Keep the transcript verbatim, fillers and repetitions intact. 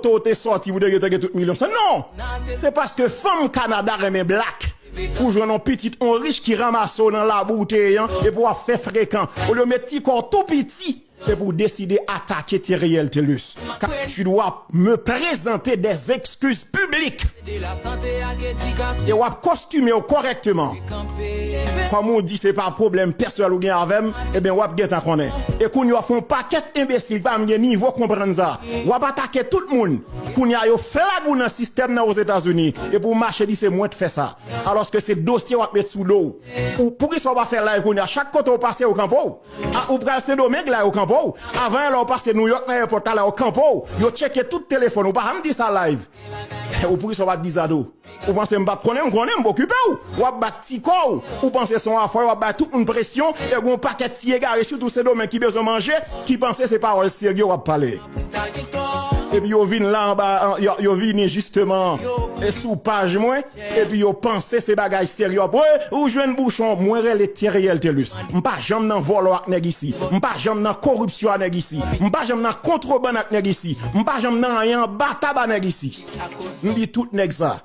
Kote w te sòti pou te gen, te gen tout milyon sa? Non! Se paske fanm Kanada renmen black. Ou jwenn yon pitit, yon rich ki ranmase w nan labou w te ye an, epi w ap fè frekan. Olye w met ti kò w tou piti, epi w deside atake Theriel Thelus. Car tu dois me présenter des excuses publiques. E w ap kostime w kòrèkteman. Kòm ou di se pa pwoblèm pèsonèl ou gen avè m, ebyen w ap gentan konnen. E kounye a w ap fè yon pakèt enbesil ki pa menm gen nivo konprann sa. W ap atake tout moun. Kounye a yo flag ou nan sistèm nan Ozetazini. Epi w mache di se mwen t fè sa. Alòske se dosye w ap met sou do w. Ou, poukisa w pa fè live kounye a? Chak kote w pase yo kanpe w. A, ou pral Sendomeng la yo kanpe w. Avan yè lè w pase Nouyòk nan èpòt la, la yo kanpe w. Yo tcheke tout telefòn ou. Pa janm di sa live. Ou poukisa w pa t di sa tou? Ou panse m pa t konnen? M konnen, m pa okipe w. W ap bat ti kò w. Ou panse se yon afè, w ap bay tout moun presyon. E gen yon pakèt ti egare, sitou Sendomeng ki bezwen manje, ki panse se pawòl serye w ap pale. Epi yo vin la anba, an, yo, yo vini jisteman e sou paj mwen. Epi yo panse se bagay serye. Apre, ou jwenn bouchon, mwen rele Theriel Thelus. M pa janm nan vòlò ak nèg isi. M pa janm nan koripsyon ak nèg isi. M pa janm nan kontrebann ak nèg isi. M pa janm nan anyen anba tab a nèg isi. M di tout nèg sa.